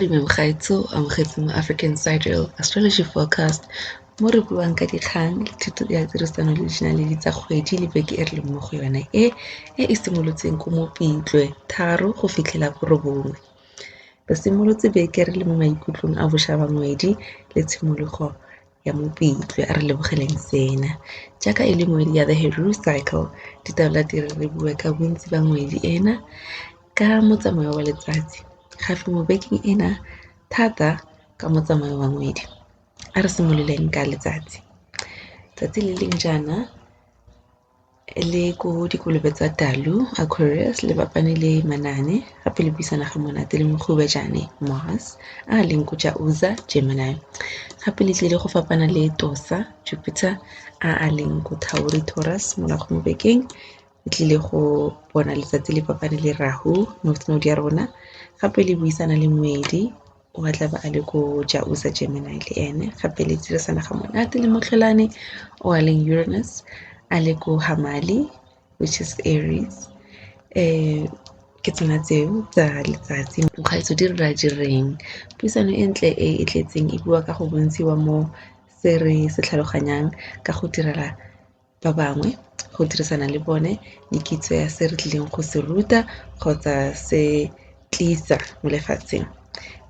Madume mogaetsho, amogetse mo African Sidereal Astrology Forecast mo re buang ka dikgang le thuto ya tirisano le dinaledi tsa kgwedi le beke e re leng mo go yone e e e simolotseng ko Mopitlwe 3 go fitlhela 9. Re simolotse beke re le mo maikutlong a bošwa ba ngwedi le tshimologo ya Mopitlwe, a re lebogeleng sena. Jaaka e le ngwedi ya the Heru Cycle, ditaola di re bue ka bontsi ba ngwedi ena ka motsamao wa letsatsi. Gape mo bekeng ena thata ka motsamao wa ngwedi. A re simololeng ka letsatsi. Tsatsi le leng jaana le ko dikolobe tsa Dalu Aquarius le bapane le Manane, gape le buisana ga monate le Mogobejane Mars a leng ko Jauza Gemini. Gape le tlile go fapana le Tosa Jupiter a a leng ko Tauri Taurus morago mo bekeng. Le tlile go bona letsatsi le bapane le Rahu North Node ya rona, gape le buisana le ngwedi o a tla ba a le ko Jauza Gemini le ene, gape le dirisana ga monate le motlholane o a leng Uranus a le ko Hamali which is Aries. Ke tsona tseo tsa letsatsi. Mokgaetso di re ra direng puisano e ntle e e tletseng e bua ka go bontshiwa mo se re se tlhaloganyang ka go direla ba bangwe, go dirisana le bone le kitso ya se re tlileng go se ruta kgotsa se tlisa mo lefatsheng.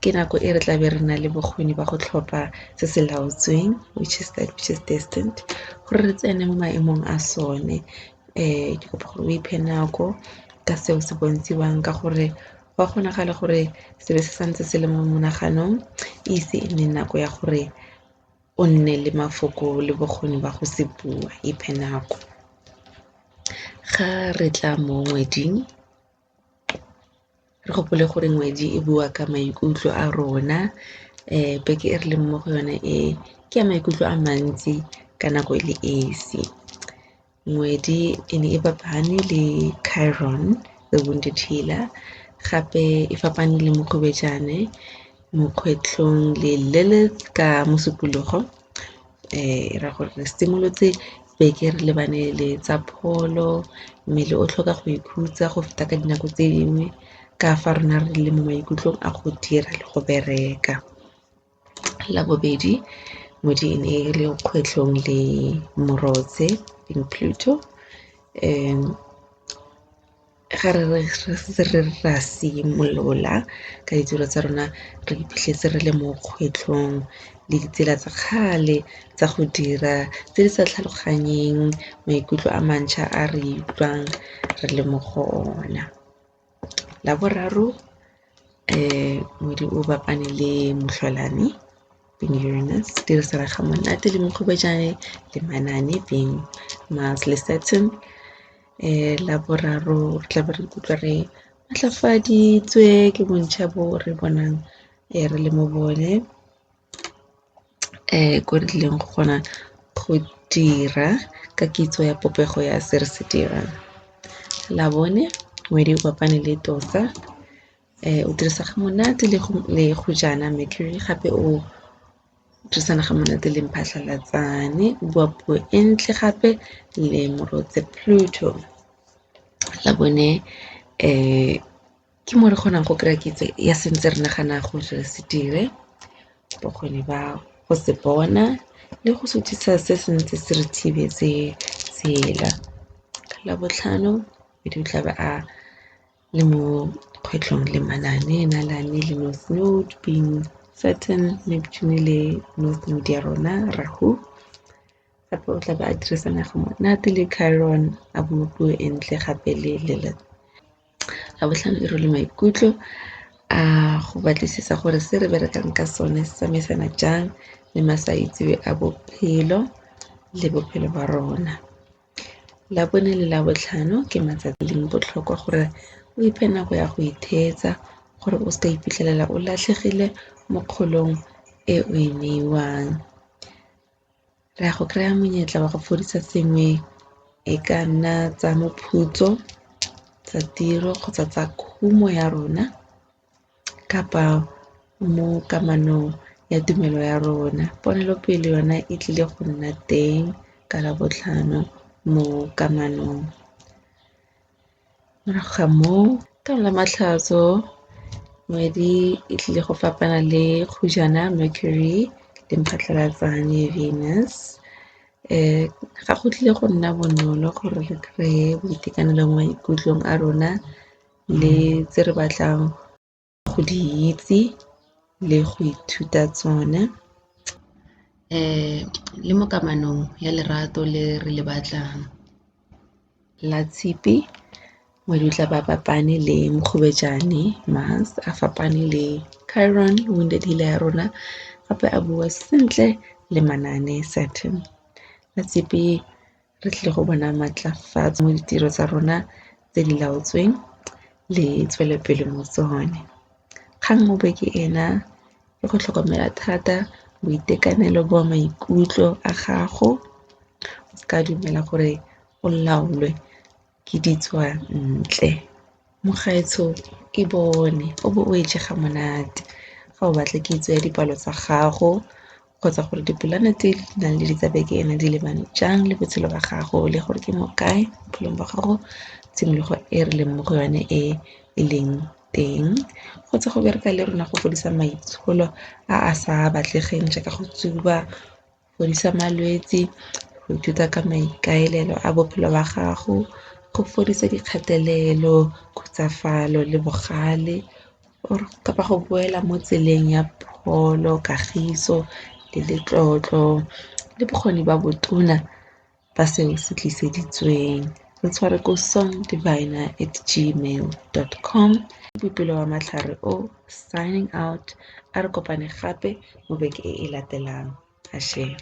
Ke nako e re tla be re na le bokgoni ba go tlhopha se se laotsweng which is that which is destined gore re tsene mo maemong a sone. Ke kopa gore o iphe nako ka seo se bontshiwang ka gore go a kgonagala gore se be se santse se le mo monaganong e ise e nne nako ya gore o nne le mafoko le bokgoni ba go se bua, iphe nako. Ga re tla mo ngweding re gopole gore ngwedi e bua ka maikutlo a rona, beke e re leng mo go yone e ke ya maikutlo a mantsi ka nako e le esi. Ngwedi e ne e bapane le Chiron the wounded healer, gape e fapane le Mogobejane mokgwetlhong le Lilith ka Mosupologo. E ra gore re simolotse beke re lebane le tsa pholo, mmele o tlhoka go ikhutsa go feta ka dinako tse dingwe ka fa rona re le mo maikutlong a go dira le go bereka. La bobedi ngwedi e ne e le kgwetlhong le Morotse being Pluto. Ga re re re ra simolola ka ditiro tsa rona re iphitlhetse re le mo kgwetlhong le ditsela tsa kgale tsa go dira tse di sa tlhaloganyeng maikutlo a mantšha a re utlwang re le mo go ona. La boraro ngwedi o bapane le motlholane being Uranus, dirisana ga monate le Mogobejane le Manane being Mars le Saturn. La boraro re tla be re ikutlwa re matlafaditswe ke bontšha bo re bonang re le mo bone, ko re tlileng go kgona go dira ka kitso ya popego ya se re se dirang. La bone ngwedi o bapane le Tosa, o dirisa ga monate le go jaana Mercury, gape o dirisana ga monate le Mphatlhalatsane, o bua puo e ntle gape le Morotse Pluto. La bone ke mo re kgonang go kry-a kitso ya sentse re nagana gore re se dire, bokgoni ba go se bona le go suthisa se sentse se re thibetse tsela. La botlhano ngwedi o tla be a le mo kgwetlhong le Manane, Nalane le North Node being Saturn, Neptune le North Node ya rona Rahu. Gape o tla be a dirisana ga monate le Chiron, a bua puo e ntle gape le Lilith. La botlhano e rwele maikutlo a go batlisisa gore se re berekang ka sone se tsamaisana jang le masaitsewe a bophelo le bophelo ba rona. La bone le la botlhano ke matsatsi leng botlhokwa gore o iphe nako ya go itheetsa gore o seka iphitlhelela o latlhegile mo kgolong e o e neiwang. Re ya go kry-a monyetla wa go fodisa sengwe e ka nna tsa mophutso, tsa tiro kgotsa tsa khumo ya rona kapa mo kamanong ya tumelo ya rona. Ponelopele yona e tlile go nna teng ka labotlhano mo kamanong. Morago ga moo ka la matlhatso Ngwedi e tlile go fapana le Kgujana Mercury le Mphatlalatsane Venus. Ga go tlile go nna bonolo gore re kry-e boitekanelo mo maikutlong a rona le tse re batlang go di itse le go ithuta tsone. Le mo kamanong ya lerato le re le batlang. La Tshipi ngwedi o tla ba bapane le Mokgobejane Mars a fapane le Chiron wounded healer ya rona gape a bua sentle le manane Saturn. La Tshipi re tlile go bona maatlafatso mo ditiro tsa rona tse di laotsweng le tswelelopele mo tsone. Kgang mo beke ena ke go tlhokomela thata boitekanelo ba maikutlo a gago o ska dumela gore o laolwe ke ditswa ntle. Mogaetsho e bone o bo o e jega monate ga o batla kitso ya dipalo tsa gago kgotsa gore dipolanete le dinaledi tsa beke ena di lebane jang le botshelo ba gago le gore ke mo kae bophelong ba gago tshimologo e re leng mo go yone e e leng teng kgotsa go bereka le rona go fodisa maitsholo a a sa batlegeng jaaka go tsuba, fodisa malwetsi, go ithuta ka maikaelelo a bophelo ba gago, go fodisa dikgatelelo, khutsafalo le bogale or kapa go boela mo tseleng ya pholo, kagiso le letlotlo le bokgoni ba botona ba seo se tliseditsweng. Re tshware ko songdiviner@gmail.com. Boipelo wa matlhare o signing out a re kopane gape mo beke e e latelang. Ashe.